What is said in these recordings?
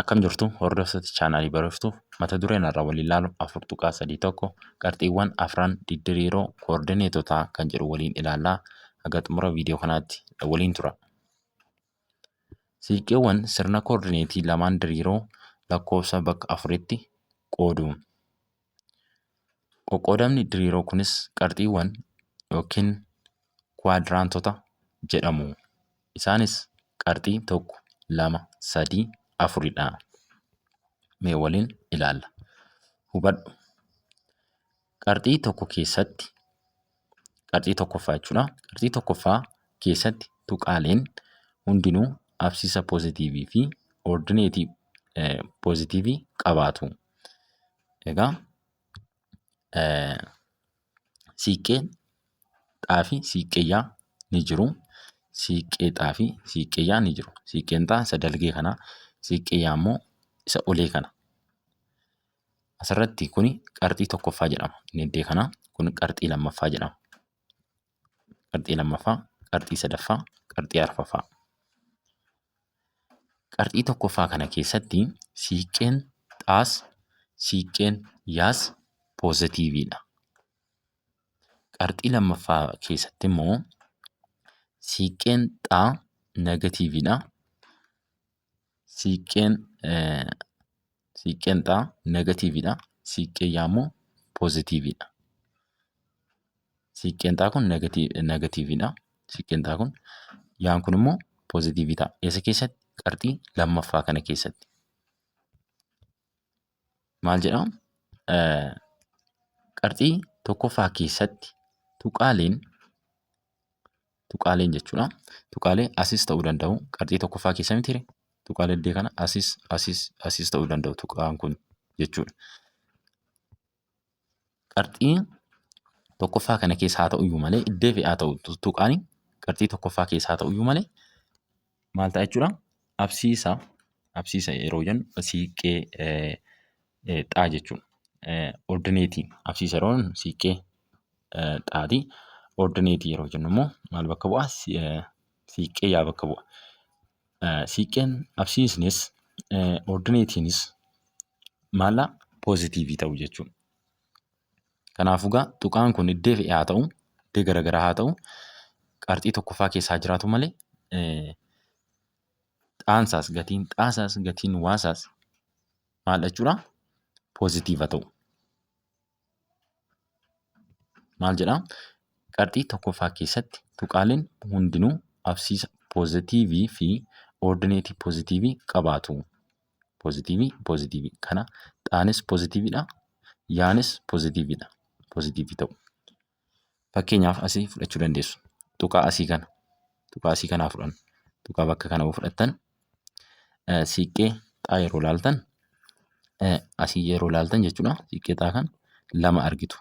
Akkam jirtu hordoftoota chaanaalii Baroftuu, mata dureen har'a waliin ilaalu 4.31 qarxiiwwan afran diddiriiroo koordineetotaa kan jedhu waliin ilaallaa, haga xumura viidiyoo kanaatti waliin tura. Siiqqeewwan sirna koordineetii lamaan diriiroo lakkoofsa bakka afuritti qoodu. Qoqqoodamni diriiroo kunis qarxiiwwan yookiin kuwaadiraantota jedhamu. Isaanis qarxii 1, 2, 3, 4 dha. Mee waliin ilaalla. Hubadhu. Qarxii tokko keessatti, qarxii tokkoffaa jechuudha. Qarxii tokkoffaa keessatti tuqaaleen hundinuu absiisa poozitiivii fi ordineetii poozitiivii qabaatu. Egaa siiqqeen xaa fi siiqqee yaa ni jiru. Siiqqee xaa fi siiqqee yaa ni jiru. Siiqqeen xaa isa dalgee kana, siiqqee yaa immoo isa olee kana. Asirratti kuni qarxii tokkoffaa jedhama. Inni iddee kana kun qarxii lammaffaa jedhama. Qarxii lammaffaa, qarxii sadaffaa, qarxii arfaffaa. Qarxii tokkoffaa kana keessatti siiqqeen xaas siiqqeen yaas poozitiiviidha. Qarxii lammaffaa keessatti immoo siiqqeen xaa negatiiviidha. Siiqqeen xaa negatiiviidha. Siiqqeen yaa immoo poozitiiviidha. Siiqqeen xaa kun negatiiviidha. Siiqqeen xaa kun yaan kun immoo poozitiivii ta'a. Eessa keessatti? Qarxii lammaffaa kana keessatti. Maal jedhaa? Qarxii tokkoffaa keessatti tuqaaleen, tuqaaleen jechuudha. Tuqaalee asis ta'uu danda'u. Qarxii tokkoffaa keessa mitiire? Tuqaalee iddee kana asis asis asis ta'uu danda'u tuqaan kun jechuudha. Qarxii tokkoffaa kana keessa haa ta'uyyuu malee, iddee fe'aa ta'u tuqaan qarxii tokkoffaa keessa haa ta'uyyuu malee, maal ta'a jechuudha? Absiisa yeroo jennu siiqqee xaa jechuudha. Ordineetii absiisa yeroo jennu siiqqee xaati. Ordineetii yeroo jennu immoo maal bakka bu'a? Siiqqee yaa bakka bu'a. Siiqqeen absiisnis ordineetiinis maala poozitiivii ta'u jechuudha. Kanaafuu egaa tuqaan kun iddee fe'e haa ta'u, iddee garaagaraa haa ta'u, qarxii tokkoffaa keessa haa jiraatu malee, xaansaas gatiin xaasaas gatiin waasaas maal jechuudha? Poozitiiva ta'u. Maal jedhaa? Qarxii tokkoffaa keessatti tuqaaleen hundinuu absiisa poozitiivii fi ordineetii poozitiivii qabaatu. Poozitiivii poozitiivii kana xaanis poozitiiviidha, yaanis poozitiiviidha. Poozitiivii ta'u. Fakkeenyaaf asii fudhachuu dandeessu. Tuqaa asii kana. Tuqaa asii kanaa fudhannu. Tuqaa bakka kana yoo fudhattan, siiqqee xaa yeroo ilaaltan, asii yeroo ilaaltan jechuudha. Siiqqee xaa kan lama argitu.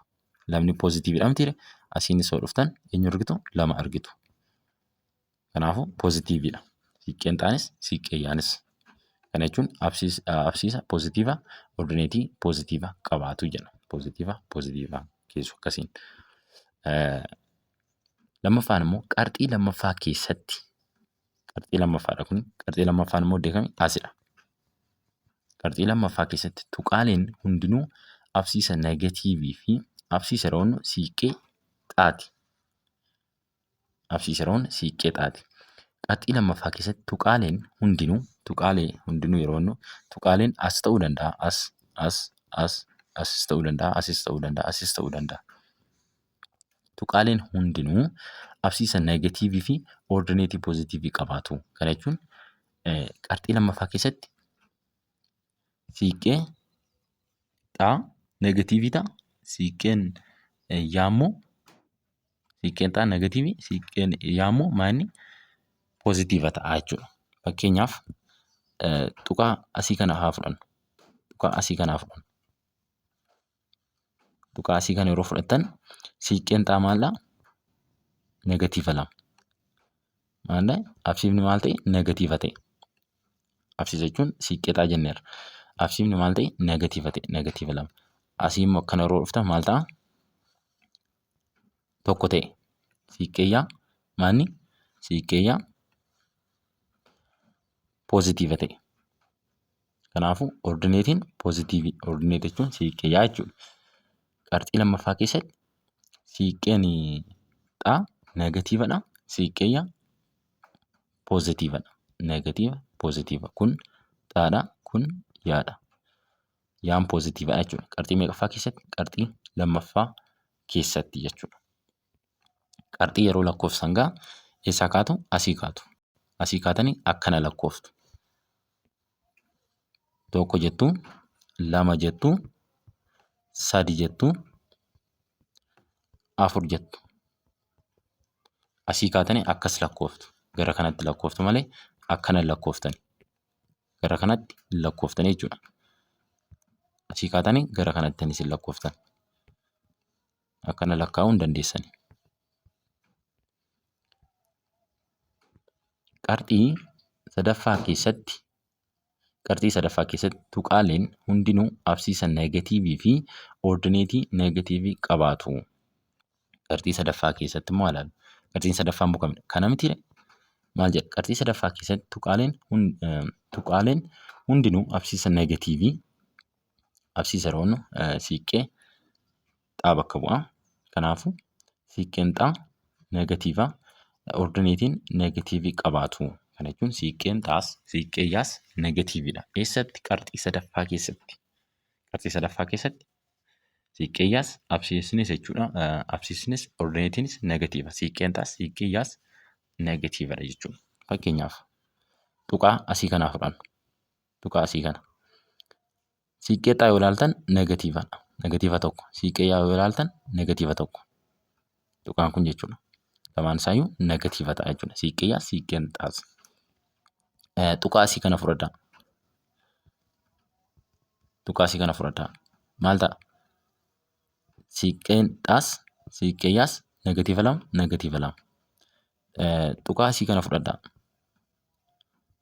Lamni poozitiiviidha mitiire? Asiinis yoo dhuftan eenyu argitu? Lama argitu. Kanaafuu poozitiiviidha. Siiqqeen xaanis siiqqee yaanis. Kana jechuun absiisa poozitiiva ordineetii poozitiiva qabaatu jedha. Poozitiiva poozitiiva keessu akkasiin. Lammaffaan immoo qarxii lammaffaa keessatti, qarxii lammaffaadha kun, qarxii lammaffaan immoo iddoo kami? Asidha. Qarxii lammaffaa keessatti tuqaaleen hundinuu absiisa negatiivii fi absiisa yeroo jennu siiqqee xaati. Absiisa yeroo jennu siiqqee xaati. Qarxii lammaffaa keessatti tuqaaleen hundinuu, tuqaalee hundinuu yeroo jennu tuqaaleen as ta'uu danda'a, as as as asis ta'uu danda'a, asis ta'uu danda'a, asis ta'uu danda'a. Tuqaaleen hundinuu absiisa negatiivii fi ordineetii poozitiivii qabaatu. Kana jechuun qarxii lammaffaa keessatti siiqqee xaa negatiivii ta'a. Siiqqeen yaa immoo, siiqqeen xaa negatiivii, siiqqeen yaa immoo maal poozitiiva ta'a jechuudha. Fakkeenyaaf tuqaa asii kana haa fudhannu. Tuqaa asii kana haa fudhannu. Tuqaa asii kana yeroo fudhattan siiqqeen xaa maal ta'a? Negatiiva lama. Maal ta'e? Absiifni maal ta'e? Negatiiva ta'e. Absiisa jechuun siiqqee xaa jenneerra. Absiifni maal ta'e? Negatiiva ta'e. Negatiiva lama. Asii immoo akkana yeroo dhuftan maal ta'a? Tokko ta'e. Siiqqee yaa maalni? Siiqqee yaa poozitiiva ta'e. Kanaafuu ordineetiin poozitiivii. Ordineetii jechuun siiqqee yaa jechuudha. Qarxii lammaffaa keessatti siiqqeen xaa negatiivadha. Siiqqee yaa poozitiivadha. Negatiiva poozitiiva. Kun xaadha. Kun yaadha. Yaan poozitiivadha jechuudha. Qarxii meeqaffaa keessatti? Qarxii lammaffaa keessatti jechuudha. Qarxii yeroo lakkoofsan gaa eessaa kaatu? Asii kaatu. Asii kaatanii akkana lakkooftu. Tokko jettu, lama jettu, sadi jettu, afur jettu. Asii kaatanii akkas lakkooftu. Gara kanatti lakkooftu malee akkana hin lakkooftani. Gara kanatti hin lakkooftani jechuudha. Asii kaatanii gara kanatti isin lakkooftan. Akkana lakkaa'uu hin dandeessani. Qarxii sadaffaa keessatti Qarxii sadaffaa keessatti tuqaaleen hundinuu absiisa negatiivii fi ordineetii negatiivii qabaatu. Qarxii sadaffaa keessatti immoo ilaalu. Qarxiin sadaffaa immoo kamidha? Kana mitiire? Maal jedha? Qarxii sadaffaa keessatti tuqaaleen hundinuu absiisa negatiivii absiisa yeroo jennu siiqqee xaa bakka bu'a. Kanaafuu siiqqeen xaa negatiiva ordineetiin negatiivii qabaatu. Kana jechuun siiqqeen xaas siiqqee yaas negatiiviidha. Eessatti? Qarxii sadaffaa keessatti. Qarxii sadaffaa keessatti siiqqee yaas absiisnis jechuudha. Absiisnis ordineetiinis negatiiva. Siiqqeen xaas siiqqee yaas negatiivadha jechuudha. Fakkeenyaaf tuqaa asii kanaa fudhannu. Tuqaa asii kana. Siiqqee xaa yoo ilaaltan negatiivadha. Negatiiva tokko. Siiqqee yaa yoo ilaaltan negatiiva tokko. Tuqaan kun jechuudha. Lamaan isaayyuu negatiiva ta'a jechuudha. Siiqqee yaa siiqqeen xaas. Tuqaa asii kana fudhadhaa. Tuqaa asii kana fudhadhaa. Maal ta'a? Siiqqeen xaas siiqqee yaas negatiiva lama negatiiva lama. Tuqaa asii kana fudhadhaa.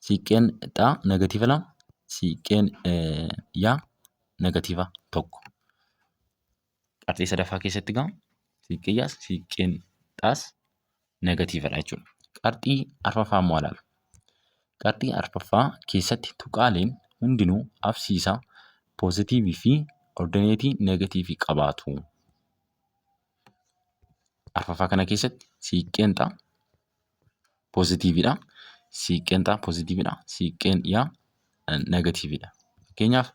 Siiqqeen xaa negatiiva lama siiqqeen yaa negatiiva tokko. Qarxii sadaffaa keessatti gaa siiqqee yaas siiqqeen xaas negatiivadha jechuudha. Qarxii arfaffaa immoo ilaalu. Qarxii arfaffaa keessatti tuqaaleen hundinuu absiisa poozitiivii fi ordineetii negatiivii qabaatu. Arfaffaa kana keessatti siiqqeen xaa poozitiiviidha. Siiqqeen xaa poozitiiviidha. Siiqqeen yaa negatiiviidha. Fakkeenyaaf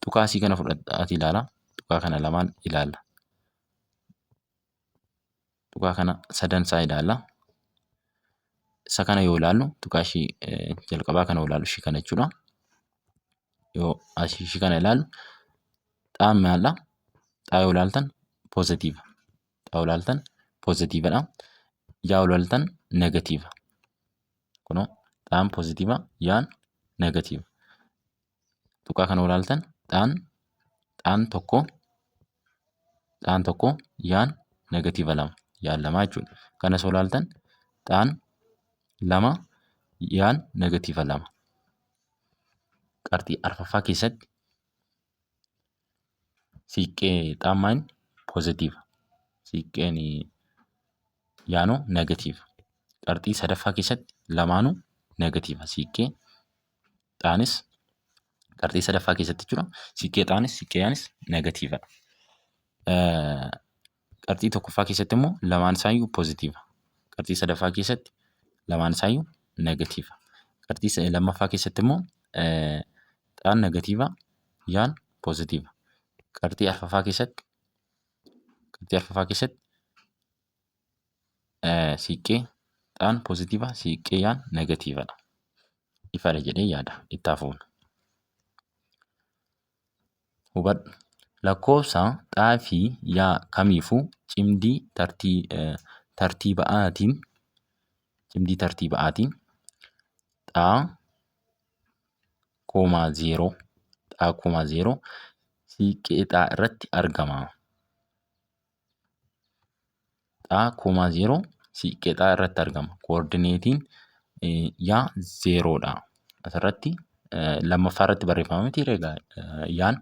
tuqaa asii kana fudhadhaatii ilaalaa. Tuqaa kana lamaan ilaalla. Tuqaa kana sadan isaa ilaalla. Isa kana yoo ilaallu tuqaa ishii jalqabaa kana yoo ilaallu ishii kana jechuudha. Yoo asii ishii kana ilaallu xaan maaldha? Xaa yoo ilaaltan poozitiiva. Xaa yoo ilaaltan poozitiivadha. Yaa yoo ilaaltan negatiiva. Kunoo xaan poozitiiva yaan negatiiva. Tuqaa kana yoo ilaaltan xaan xaan tokko xaan tokko yaan negatiiva lama yaan lama jechuudha. Kanas yoo ilaaltan xaan lama yaan negatiiva lama. Qarxii arfaffaa keessatti siiqqee xaan maal poozitiiva. Siiqqeen yaanoo negatiiva. Qarxii sadaffaa keessatti lamaanuu negatiiva. Siiqqee xaanis qarxii sadaffaa keessatti jechuudha. Siiqqee xaanis siiqqee yaanis negatiivadha. Qarxii tokkoffaa keessatti immoo lamaan isaayyuu poozitiiva. Qarxii sadaffaa keessatti lamaan isaayyuu negatiiva. Qarxii lammaffaa keessatti immoo xaan negatiiva yaan poozitiiva. Qarxii arfaffaa keessatti qarxii arfaffaa keessatti siiqqee xaan poozitiiva siiqqee yaan negatiivadha. Ifadha jedhee yaada. Itti haa fufnu. Hubadhu. Lakkoofsa xaa fi yaa kamiifuu cimdii tartiiba'aatiin cimdii tartiiba'aatiin xaa koomaa zeeroo xaa koomaa zeeroo siiqqee xaa irratti argama. Xaa koomaa zeeroo siiqqee xaa irratti argama. Koordineetiin yaa zeeroodha. Asirratti lammaffaa irratti barreeffama miti egaa yaan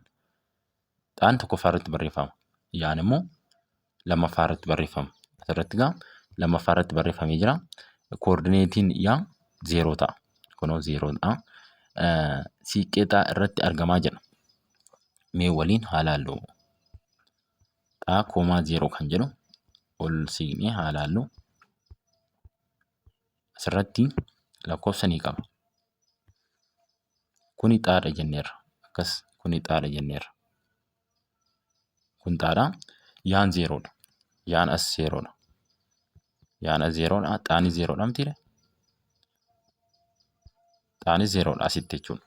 xaan tokkoffaa irratti barreeffama. Yaan immoo lammaffaa irratti barreeffama. Asirratti egaa lammaffaa irratti barreeffamee jira. Koordineetiin yaa zeeroo ta'a. Kunoo zeeroo ta'a. Siiqqee xaa irratti argamaa jedha. Mee waliin haa laallu. Xaa koomaa 0 kan jedhu ol siiqnee haa laallu. Asirratti lakkoofsa ni qaba. Kuni xaadha jenneerra. Akkas kuni xaadha jenneerra. Kun xaadha. Yaan zeeroodha. Yaan as zeeroodha. Yaan as zeeroodha. Xaanis zeeroodha mitiire? Xaanis zeeroodha asitti jechuudha.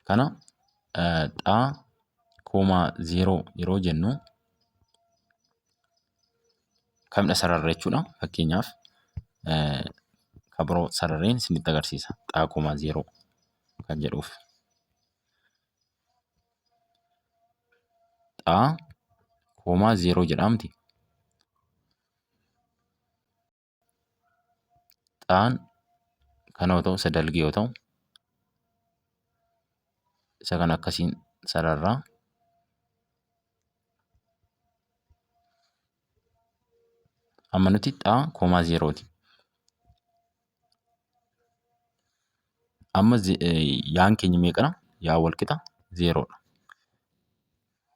Kana xaa koomaa zeeroo yeroo jennu kamidha sararra jechuudha. Fakkeenyaaf kan biroo sararreen isinitti agarsiisa. Xaa koomaa zeeroo kan jedhuuf. Xaa koomaa zeeroo jedhaa miti. Xaan kana yoo ta'u isa dalgee yoo ta'u isa kana akkasiin sararraa. Amma nuti xaa koomaa zeerooti. Amma yaan keenya meeqadha? Yaa wal qixa zeeroodha.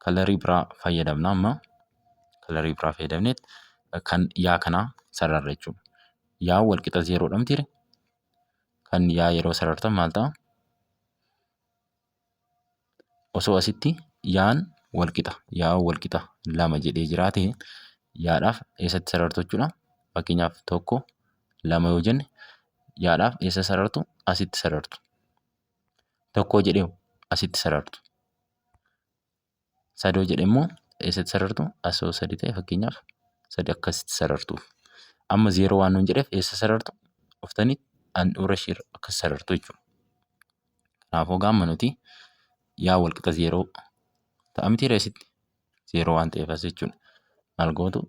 Kalarii biraa fayyadamna amma. Kalarii biraa fayyadamneet kan yaa kanaa sararra jechuudha. Yaa wal qixa zeeroodha mitiire? Kan yaa yeroo sarartan maal ta'a? Osoo asitti yaan wal qixa yaa wal qixa lama jedhee jiraate yaadhaaf eessatti sarartu jechuudha. Fakkeenyaaf tokko lama yoo jenne yaadhaaf eessa sarartu? Asitti sarartu. Tokko jedhee asitti sarartu. Sadoo jedhe immoo eessatti sarartu? Asoo sadi ta'e fakkeenyaaf sadi akkasitti sarartuuf. Amma zeeroo waan nuun jedheef eessa sarartu? Dhuftanii handhuura ishiirra akkas sarartu jechuudha. Kanaafuu egaa amma nuti yaa walqixa zeeroo ta'a miti asitti zeeroo waan ta'eef as jechuudha. Maal gootu?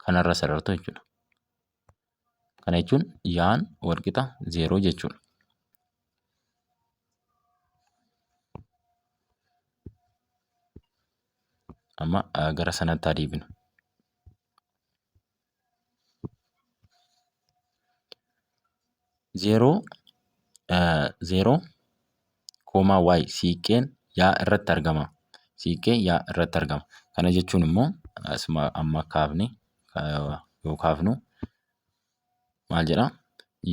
Kanarra sarartu jechuudha. Kana jechuun yaan walqixa zeeroo jechuudha. Amma gara sanatti haa deebinu. Zeeroo zeeroo koomaa y siiqqeen yaa irratti argama. Siiqqee yaa irratti argama. Kana jechuun immoo asuma amma kaafne yoo kaafnu maal jedha?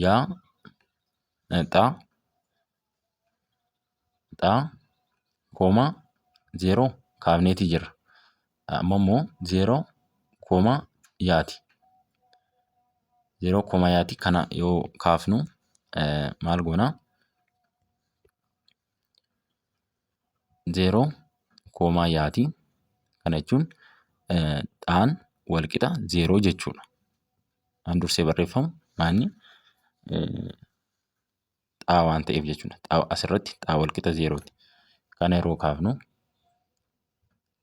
Yaa xaa xaa koomaa zeeroo kaafneetii jirra. Amma immoo zeeroo koomaa yaati. Zeeroo koomaa yaati kana yoo kaafnu maal goona? Zeeroo koomaa yaati. Kana jechuun xaan walqixa zeeroo jechuudha. An dursee barreeffamu maanni xaa waan ta'eef jechuudha. Xaa asirratti xaa walqixa zeerooti. Kana yeroo kaafnu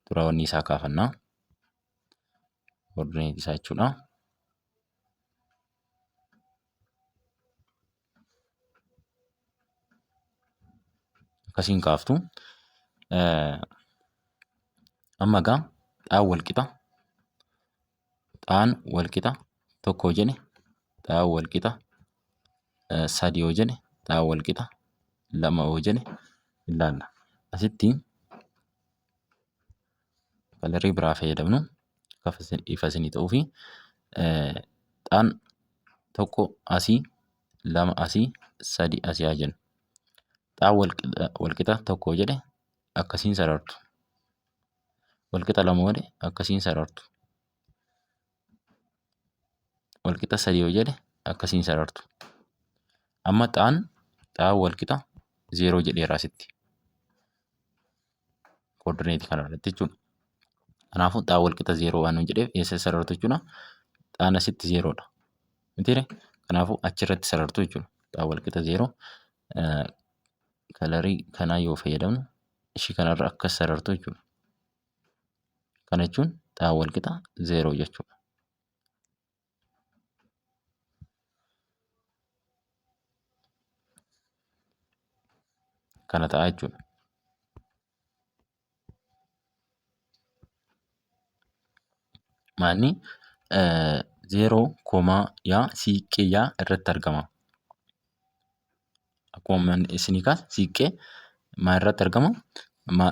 dura wanni isaa kaafannaa. Koordineetii isaa jechuudha. Akkasiin kaaftu. Amma egaa xaan walqixa xaan walqixa tokko jedhe xaan walqixa sadi yoo jedhe xaan walqixa lama yoo jedhe ilaalla. Asitti kalarii biraa fayyadamnu akka ifa isinii ta'uu fi xaan tokko asii lama asii sadi asii haa jennu. Xaan walqixa tokko jedhe akkasiin sarartu. Walqixa lama yoo jedhe akkasiin sarartu. Walqixa sadi yoo jedhe akkasiin sarartu. Amma xaan xaan walqixa zeeroo jedheera asitti. Koordineetii kana irratti jechuudha. Kanaafuu xaan walqixa zeeroo waan nuun jedheef eessa sarartu jechuudha. Xaan asitti zeeroodha. Mitiire? Kanaafuu achirratti sarartu jechuudha. Xaan walqixa zeeroo kalarii kanaa yoo fayyadamnu ishii kanarra akkas sarartu jechuudha. Kana jechuun xaan walqixa zeeroo jechuudha. Kana ta'a jechuudha. Maalni zeeroo koomaa yaa siiqqee yaa irratti argama. Akkuma isinii kaase siiqqee maalirratti argama?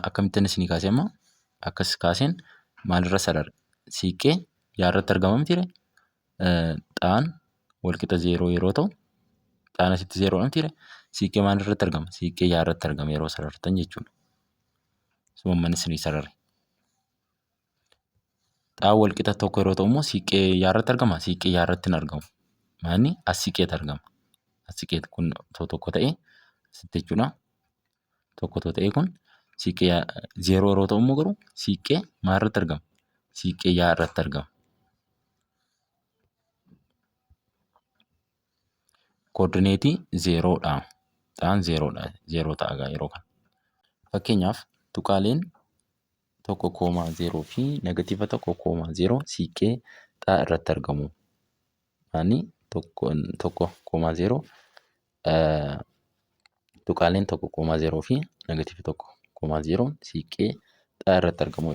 Akkamittiin isinii kaase amma? Akkas kaaseen maalirra sarara? Siiqqee yaarratti argama mitiiree? Xaan walqixa zeeroo yeroo ta'u xaan asitti zeeroodha mitiiree? Siiqqee maalirratti argama? Siiqqee yaarratti argama yeroo sarartan jechuudha. Suma isinii sarare. Xaan walqixa tokko yeroo ta'u immoo siiqqee yaarratti argama? Siiqqee yaarratti hin argamu. Maanni as siqeet argama. As siqeet kun otoo tokko ta'e asitti jechuudha. Tokko otoo ta'e kun siiqqee zeeroo yeroo ta'u immoo garuu siiqqee maalirratti argama? Siiqqee yaarratti argama. Koordineetii zeeroodha. Xaan zeeroodha. Zeeroo ta'a egaa yeroo kana. Fakkeenyaaf tuqaaleen 1,0 fi negatiiva 1,0 siiqqee xaa irratti argamu. Ani 1,0 tuqaaleen 1,0 fi negatiiva 1,0 siiqqee xaa irratti argamu.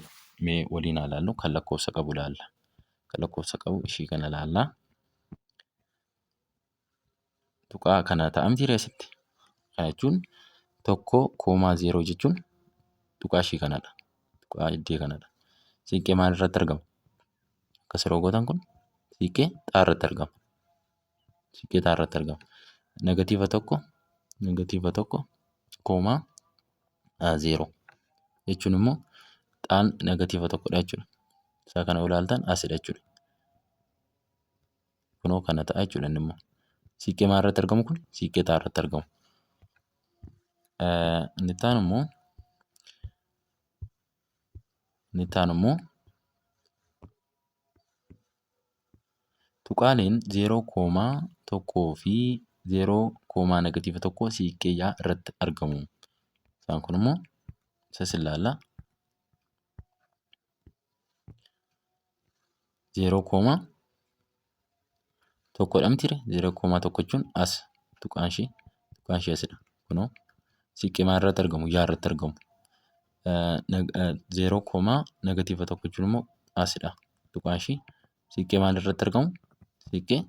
Mee waliin haa ilaallu kan lakkoofsa qabu ilaalla. Kan lakkoofsa qabu ishii kana ilaalla. Tuqaa kana ta'a miti asitti. Kana jechuun 1,0 jechuun tuqaa ishii kanadha. Tuqaa iddee kanadha. Siiqqee maal irratti argama? Akkas yeroo gootan kun siiqqee xaa irratti argama. Siiqqee xaa irratti argama. Negatiiva tokko negatiiva 1,0 jechuun immoo xaan negatiiva tokkodha jechuudha. Isaa kana ilaaltan asidha jechuudha. Kunoo kana ta'a jechuudha inni immoo. Siiqqee maal irratti argamu kun? Siiqqee xaa irratti argamu. Inni itti aanu immoo inni itti aanu immoo tuqaaleen 0,1 fi 0,-1 siiqqee yaa irratti argamu. Isaan kun immoo isas ilaalla. 0,1 dha mitiire? 0,1 jechuun as tuqaan ishee tuqaan ishee asidha. Kunoo siiqqee maal irratti argamu? Yaa irratti argamu. 0,-1 jechuun immoo asidha. Tuqaan ishee siiqqee maal irratti argamu? Siiqqee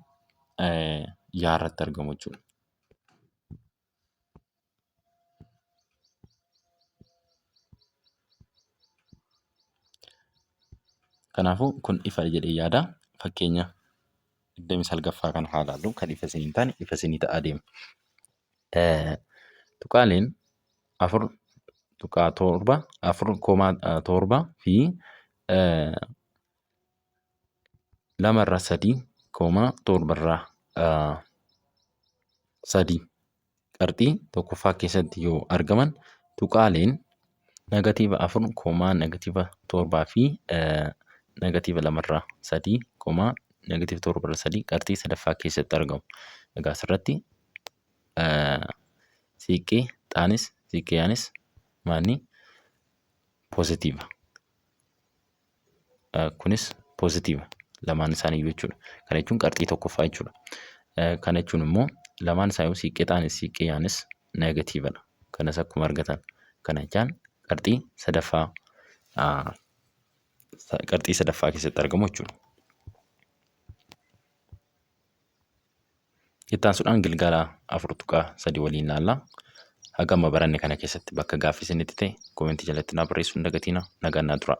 yaa irratti argamu jechuudha. Kanaafuu kun ifa jedhee yaada. Fakkeenya 29ffaa kana haa ilaallu. Kan ifa isinii hin taane ifa isinii ta'aa deema. Tuqaaleen 4.7 4,7 fi 2 irraa 3,7 irraa 3 qarxii tokkoffaa keessatti yoo argaman tuqaaleen negatiiva 4,-7 fi negatiiva 2 irraa 3,-7 irraa 3 qarxii sadaffaa keessatti argamu. Egaa asirratti siiqqee xaanis siiqqee yaanis maanni poozitiiva. Kunis poozitiiva lamaan isaaniiyyuu jechuudha. Kana jechuun qarxii tokkoffaa jechuudha. Kana jechuun immoo lamaan isaaniiyyuu siiqqee xaanis siiqqee yaanis negatiivadha. Kanas akkuma argatan. Kana jechaan qarxii sadaffaa qarxii sadaffaa keessatti argamu jechuudha. Itti aansuudhaan gilgaala 4.3 waliin ilaalla. Haga amma baranne kana keessatti bakka gaaffii isinitti ta'e koomentii jalatti naa barreessuu hin dagatinaa. Nagaan naa turaa.